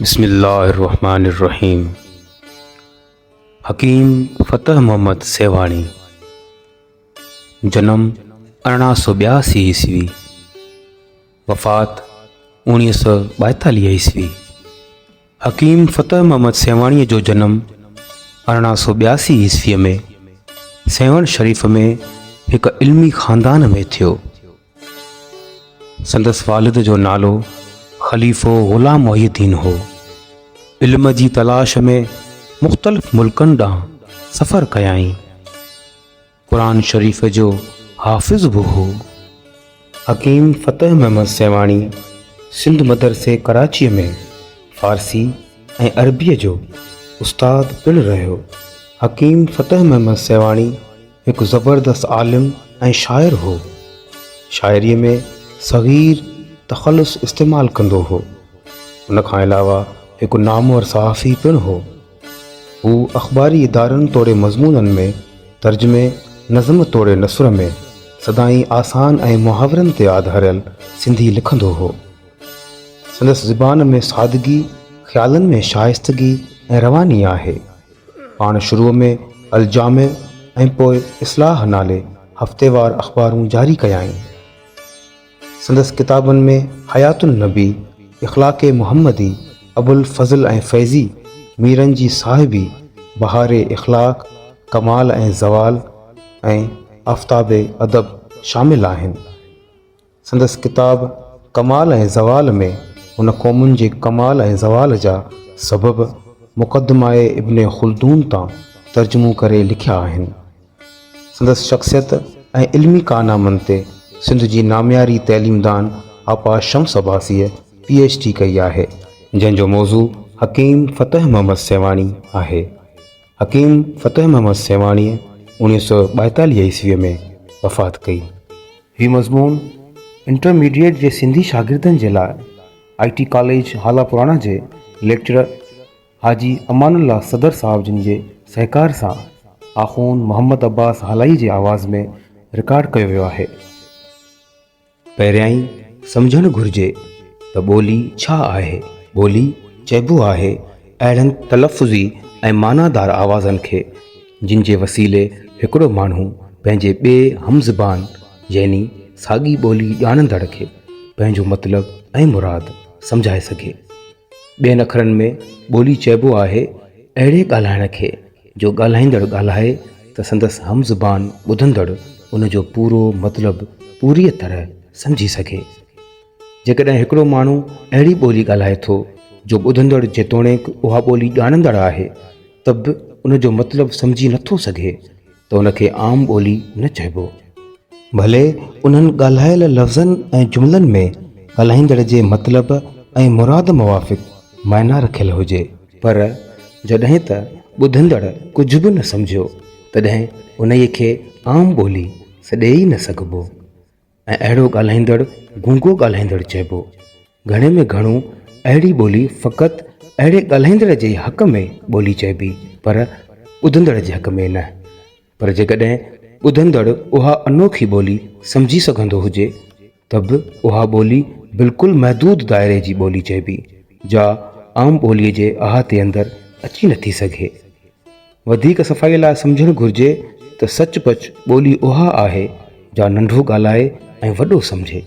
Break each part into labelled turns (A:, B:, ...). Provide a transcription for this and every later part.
A: بسم الله الرحمٰن الرحيم حڪيم فتح محمد سيوهاڻي جنم 1882 عيسوي وفات 1942 عيسوي حڪيم فتح محمد سيوهاڻيء جو جنم 1882 عيسويء ۾ سيوهڻ شريف ۾ هڪ علمي خاندان ۾ ٿيو. سندس والد جو نالو خليفو غلام محي الدين هو. علم جي تلاش ۾ مختلف ملڪن ڏانهن سفر ڪيائين. قرآن شريف جو حافظ به هو. حڪيم فتح محمد سيوهاڻي سنڌ مدرسي ڪراچيء ۾ فارسي ۽ عربيء جو استاد پڻ رهيو. حڪيم فتح محمد سيوهاڻي هڪ زبردست عالم ۽ شاعر هو. شاعريء ۾ صغير تخلص استعمال ڪندو هو. ان کان علاوه هڪ نامور صحافي پڻ هو. هو اخباري ادارن توڙي مضمونن ۾، ترجمي، نظم توڙي نثر ۾ سدائين آسان ۽ محاورن تي آڌاريل سنڌي لکندو هو. سندس زبان ۾ سادگي، خيالن ۾ شائستگي ۽ رواني آهي. پاڻ شروع ۾ الجامع ۽ پوء اصلاح نالي هفتيوار اخبارون جاري ڪيائين. سندس ڪتابن ۾ حيات النبي، اخلاق محمدي، ابوالفضل ۽ فيضي، ميرن جي صاحبي، بهار اخلاق، ڪمال ۽ زوال ۽ آفتاب ادب شامل آهن. سندس ڪتاب ڪمال ۽ زوال ۾ هن قومن جي ڪمال ۽ زوال جا سبب مقدمه ابن خلدون تان ترجمو ڪري لکيا آهن. سندس شخصيت ۽ علمي ڪارنامن تي سنڌ جي نامياري تعليمدان آپا شمس عباسيء پي ايڇ ڊي ڪئي آهي، جنهن جو موضوع حڪيم فتح محمد سيوهاڻي آهي. حڪيم فتح محمد سيوهاڻيء 1942 عيسويء ۾ وفات ڪئي. هي مضمون انٽرميڊيئيٽ جي سنڌي شاگردن جي لاء I T college Hala پراڻا جي ليڪچرر حاجي امان الله صدر صاحب جن جي سهڪار سان آخوند محمد عباس هالائي جي آواز ۾ رڪارڊ ڪيو ويو آهي. پهريائين سمجهڻ گهرجي ته ٻولي ڇا آهي؟ ٻولي چئبو آهي اهڙن تلفظي ۽ معنيٰ دار آوازن کي، جن جي وسيلي هڪڙو ماڻهو پنهنجي ٻئي هم زبان يعني ساڳي ٻولي ڄاڻندڙ کي پنهنجو مطلب ۽ مراد سمجهائي سگهي. ٻين اکرن ۾ ٻولي چئبو آهي اهڙي ڳالهائڻ کي جو ڳالهائيندڙ ڳالهائي ته سندس هم زبان ٻڌندڙ ان جو پورو مطلب پوريء طرح سمجهي سگهي. جيڪڏهن هڪڙو ماڻهو اهڙي ٻولي ڳالهائي ٿو جو ٻڌندڙ جيتوڻيڪ اها ٻولي ڄاڻندڙ آهي ته به ان جو مطلب سمجهي نٿو سگهي ته ان کي عام ٻولي نه چئبو. ڀلي انهن ڳالهايل لفظن ۽ جملن ۾ ڳالهائيندڙ جي مطلب ۽ مراد موافق معنيٰ رکيل هجي، پر جڏهن ته ٻڌندڙ ڪجهه به نه سمجهيو، تڏهن انهيء کي عام ٻولي سڏي ئي نه سگهبو ۽ اهڙو ڳالهائيندڙ گونگو ڳالهائيندڙ چئبو. گهڻي ۾ گهڻو اهڙي ٻولي فقط اهڙي ڳالهائيندڙ جي حق ۾ ٻولي چئبي، پر ٻڌندڙ جي حق ۾ نه. پر جيڪڏهن ٻڌندڙ اها انوکي ٻولي سمجهي سگهندو هجي ته به اها ٻولي بلڪل محدود دائري جي ٻولي چئبي، جا عام ٻوليء جي احاطي اندر اچي نٿي سگهي. وڌيڪ صفائيء لاء سمجهڻ گهرجي ته سچ پچ ٻولي اها آهي جا ننڍو ڳالهائي ۽ وڏو سمجهي.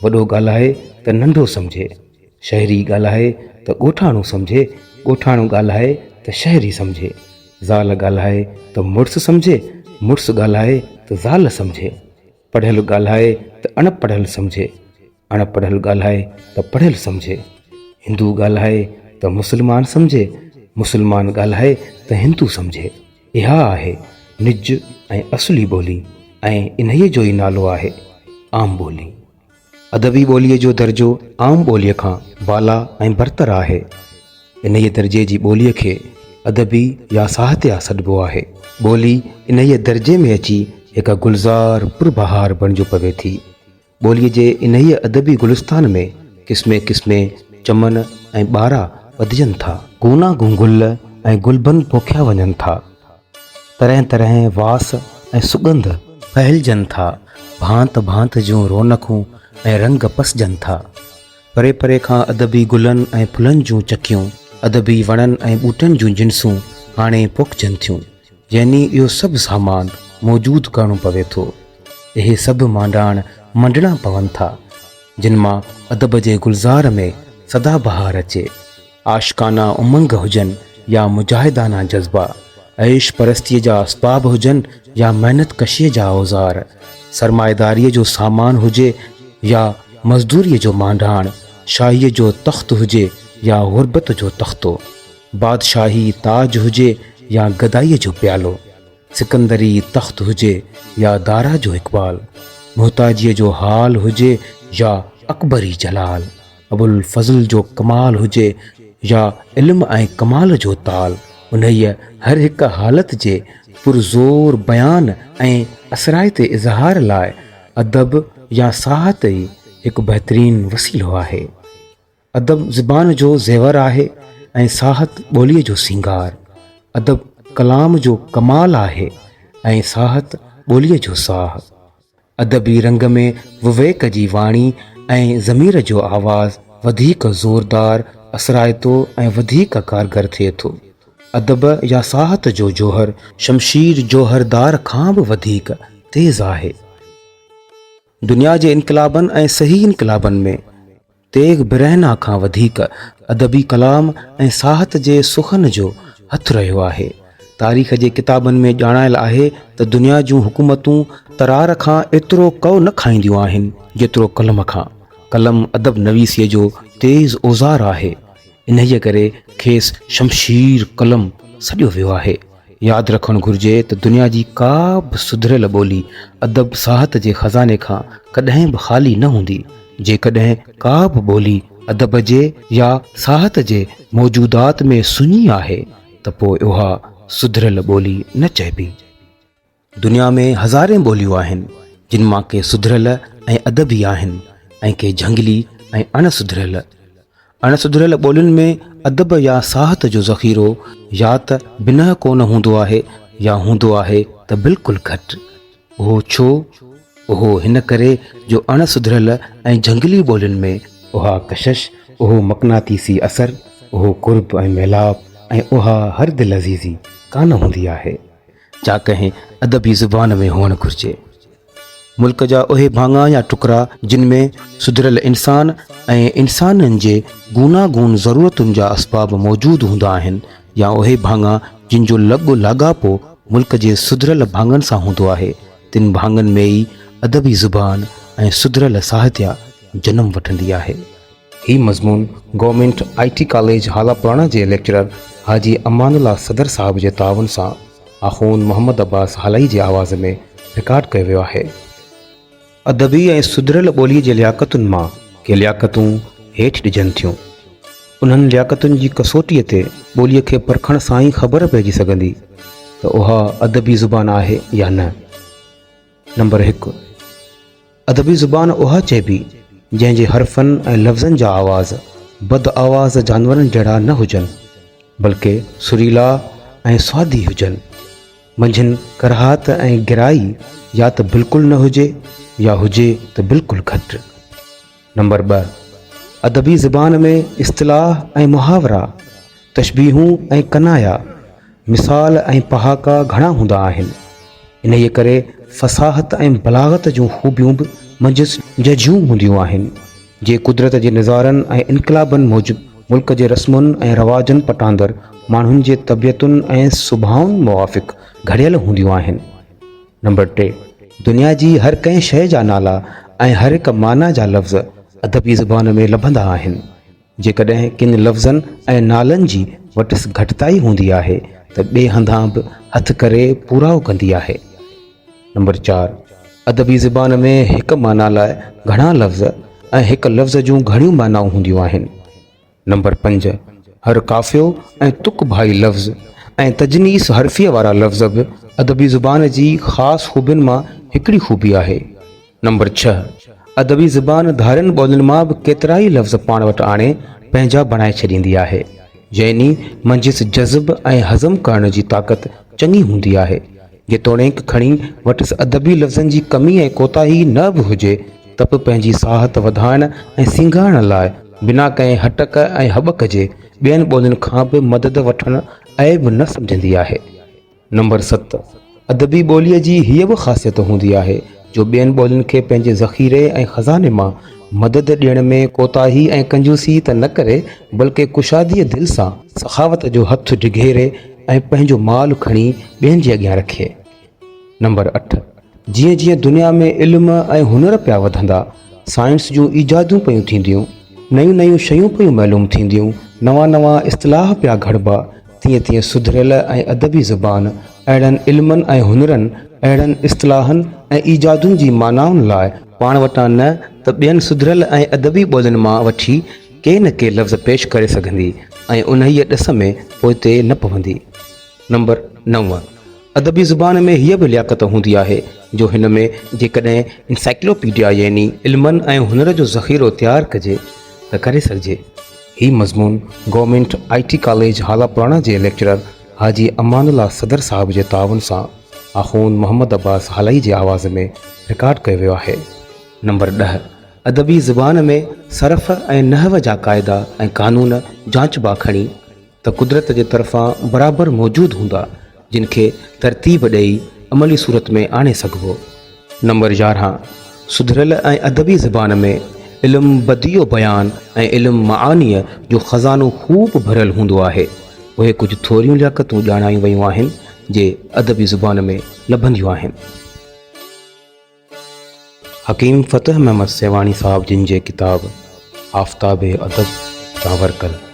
A: وڏو ڳالهائي ته ننڍو سمجهي، شهري ڳالهائي ته ڳوٺاڻو سمجهي، ڳوٺاڻو ڳالهائي ته شهري سمجهي، زال ڳالهائي ته مڙس سمجهي، مڙس ڳالهائي ته زال سمجهي، پڙهيل ڳالهائي ته اڻ پڙهيل سمجهي، اڻ پڙهيل ڳالهائي ته پڙهيل سمجهي، هندو ڳالهائي ته مسلمان سمجهي، مسلمان ڳالهائي ته هندو سمجهي. اها آهي نج ۽ اصلي ٻولي ۽ انهيء جو ئي نالو آهي عام ٻولي. ادبي ٻوليء جو درجو عام ٻوليء کان بالا ۽ برتر آهي. انهيء درجي جي ٻوليء کي ادبي يا ساهتيا سڏبو آهي. ٻولي انهيء درجي ۾ اچي هڪ گلزار پربهار بڻجيو پوي ٿي. ٻوليء جي انهيء ادبي گلستان ۾ قسمين قسمين چمن ۽ ٻارا ٻڌجن ٿا. گوناگون گل ۽ گلبن پوکيا وڃن ٿا. طرحين طرحين واس ۽ سڳنڌ ڦهلجن ٿا. ڀانت ڀانت جون رونقون ۽ رنگ پسجن ٿا. پري پري کان ادبي گلن ۽ ڦلن جون چڪيون، ادبي وڻن ۽ ٻوٽن جون جنسون آڻي پوکجن ٿيون. يعني اهو سڀ سامان موجود ڪرڻو پوي ٿو. اهي سڀ مانڊاڻ منڊڻا پون ٿا، جن مان ادب جي گلزار ۾ سدا بهار اچي. عاشقانه امنگ هجن يا مجاهدانه جذبا، عيش پرستيء جا اسباب هجن يا محنت ڪشيء جا اوزار، سرمائيداريء جو سامان هجي يا مزدوريء جو مانڊاڻ، شاهيء جو تخت هجي يا غربت جو تختو، بادشاهي تاج هجي يا گدائيء جو پيالو، سڪندري تخت هجي يا دارا جو اقبال، محتاجيء جو حال هجي يا اڪبري جلال. ابوالفضل جو ڪمال هجي يا علم ۽ ڪمال جو تال، انهيء هر هڪ حالت جي پرزور بيان ۽ اثرائتي اظهار لاء ادب يا ساهت ئي هڪ بهترين وسيلو آهي. ادب زبان جو زيور آهي ۽ ساهت ٻوليء جو سينگار. ادب ڪلام جو ڪمال آهي ۽ ساهت ٻوليء جو ساهه. ادبي رنگ ۾ وويڪ جي واڻي ۽ ضمير جو آواز وڌيڪ زوردار، اثرائتو ۽ وڌيڪ ڪارگر ٿئي ٿو. ادب يا ساهت جو جوهر شمشير جوهردار کان به وڌيڪ تيز آهي. دنيا جي انقلابن ۽ صحيح انقلابن ۾. تيغ برهنا کان وڌيڪ ادبي ڪلام ۽ ساهت جي سخن جو هٿ رهيو آهي. تاريخ جي ڪتابن ۾ ڄاڻايل آهي ته دنيا جون حڪومتون ترار کان ايترو ڪؤ نه کائينديون آهن، جيترو قلم کان. قلم ادب نويسيء جو تيز اوزار آهي. انهيء ڪري کيس شمشير قلم سڏيو ويو آهي. ياد رکڻ گهرجي ته دنيا جي ڪا به سڌريل ٻولي ادب ساهت جي خزاني کان ڪڏهن به خالي نه هوندي. جيڪڏهن ڪا به ٻولي ادب جي يا ساهت جي موجودات ۾ سڃي آهي ته پوء اها سڌريل ٻولي نه چئبي. دنيا ۾ هزارين ٻوليون آهن، جن مان ڪي سڌريل ۽ ادبي آهن ۽ ڪي جهنگلي ۽ اڻ سڌريل. اڻ سڌريل ٻولين ۾ ادب يا ساهت جو ذخيرو يا ته بنهه ڪونه هوندو آهي يا هوندو آهي ته بلڪل گهٽ. اهو ڇو؟ اهو هن ڪري جو اڻ سڌريل ۽ جهنگلي ٻولين ۾ اها ڪشش، اهو مقناطيسي اثر، اهو قرب ۽ ميلاپ ۽ اها هر دلعزيزي ڪانه هوندي آهي. جا ڪنهن ادبي زبان ۾ هئڻ گهرجي. ملڪ جا اهي ڀاڱا يا ٽڪرا جن ۾ سڌريل انسان ۽ انسانن جي گوناگون ضرورتن جا اسباب موجود هوندا آهن يا اهي ڀاڱا جن جو لڳ لاڳاپو ملڪ جي سڌريل ڀاڱن سان هوندو آهي، تن ڀاڱن ۾ ئي ادبي زبان ۽ سڌريل ساهتيه جنم وٺندي آهي. هي مضمون government I T college Hala Purana جي ليڪچرر حاجي امان الله صدر صاحب جي تعاون سان آخوند محمد عباس هالائي جي آواز ۾ رڪارڊ ڪيو ويو آهي. ادبي ۽ سڌريل ٻوليء جي لياقتن مان ڪي لياقتون هيٺ ڏجن ٿيون. انهن لياقتن جي ڪسوٽيء تي ٻوليء کي پرکڻ سان ئي خبر پئجي سگهندي ته اها ادبي زبان آهي يا نه. نمبر هڪ، ادبي زبان اها چئبي، جنهن جي حرفن ۽ لفظن جا آواز بد آواز جانورن جهڙا نه هجن، بلڪه سريلا ۽ سوادي هجن. منجهن ڪراهت ۽ گرائي يا ته بلڪل نه هجي يا هجي ته بلڪل گهٽ. نمبر ٻه، ادبي زبان ۾ اصطلاح ۽ محاورا، تشبيهون ۽ ڪنايا، مثال ۽ پهاڪا گهڻا هوندا آهن. انهيء ڪري فصاحت ۽ بلاغت جون خوبيون به منجهس جهجهيون هونديون آهن، جي قدرت جي نظارن ۽ انقلابن موجب ملڪ جي رسمن ۽ رواجن پٽاندر ماڻهن جي طبيعتن ۽ سڀائن موافق گهڙيل هونديون آهن. نمبر ٽي، دنيا جي هر ڪنهن شيء جا نالا ۽ هر هڪ معنيٰ جا لفظ ادبي زبان ۾ لڀندا آهن. جيڪڏهن ڪن لفظن ۽ نالن جي وٽس گهٽتائي هوندي آهي ته ٻئي هنڌان به هٿ ڪري پورائو ڪندي آهي. نمبر چار، ادبي زبان ۾ هڪ معنيٰ لاء گهڻا لفظ ۽ هڪ لفظ جون گهڻيون معنائون هونديون آهن. نمبر پنج، هر قافيو ۽ تڪ ڀائي لفظ ۽ تجنيس حرفيء وارا لفظ به ادبي زبان جي خاص خوبين مان هڪڙي خوبي آهي. نمبر ڇهه، ادبي زبان ڌارين ٻولين مان به ڪيترائي لفظ پاڻ وٽ آڻي پنهنجا بڻائي ڇڏيندي آهي. يعني منجهس جذب ۽ هضم ڪرڻ جي طاقت چڱي هوندي آهي. جيتوڻيڪ کڻي وٽس ادبي لفظن جي ڪمي ۽ ڪوتاهي نه به هجي ته به پنهنجي ساهت وڌائڻ ۽ سينگارڻ لاء. بنا ڪنهن هٽڪ ۽ هٻڪ جي ٻين ٻولين کان به مدد وٺڻ عيب نه سمجهندي آهي. نمبر ست، ادبي ٻوليء جي هيء به خاصيت هوندي آهي جو ٻين ٻولين کي پنهنجي ذخيري ۽ خزاني مان مدد ڏيڻ ۾ ڪوتاهي ۽ ڪنجوسي ته نه ڪري بلڪه ڪشاديء دل سان سخاوت جو هٿ ڊگهيري ۽ پنهنجو مال کڻي ٻين جي اڳيان رکي. نمبر اٺ، جيئن جيئن دنيا ۾ علم ۽ هنر پيا وڌندا، سائنس جون ايجادون پيون ٿينديون، نيون نيون شيون پيون معلوم ٿينديون، نوان نوان اصطلاح پيا گهڙبا، تيئن تيئن سڌريل ۽ ادبي زبان اهڙن علمن ۽ هنرن، اهڙن اصطلاحن ۽ ايجادن جي معنائن لاء پاڻ وٽان نه ته ٻين سڌريل ۽ ادبي ٻولين مان وٺي ڪي نه ڪي لفظ پيش ڪري سگهندي ۽ انهيء ڏس ۾ پوئتي نه پوندي. نمبر نو، ادبي زبان ۾ هيء به لياقت هوندي آهي جو هن ۾ جيڪڏهن انسائيڪلوپيڊيا يعني علمن ۽ هنر جو ذخيرو تيار ڪجي ته ڪري سگهجي. هي مضمون government I T college Hala Purana جي ليڪچرر حاجي امان الله صدر صاحب جي تعاون سان آخوند محمد عباس هالائي جي آواز ۾ رڪارڊ ڪيو ويو آهي. نمبر ڏهه، ادبي زبان ۾ صرف ۽ نحو جا قاعدا ۽ قانون جانچبا کڻي ته قدرت جي طرفان برابر موجود هوندا، جن کي ترتيب ڏيئي عملي صورت ۾ آڻي سگهبو. نمبر 11، سڌريل ۽ ادبي زبان ۾ علم بديع و بيان ۽ علم معانيء جو خزانو خوب ڀريل هوندو آهي. اهي ڪجهه ٿوريون لياقتون ڄاڻايون ويون آهن، جي ادبي زبان ۾ لڀنديون آهن. حڪيم فتح محمد سيوهاڻي صاحب جن جي ڪتاب آفتاب ادب تان ورتل.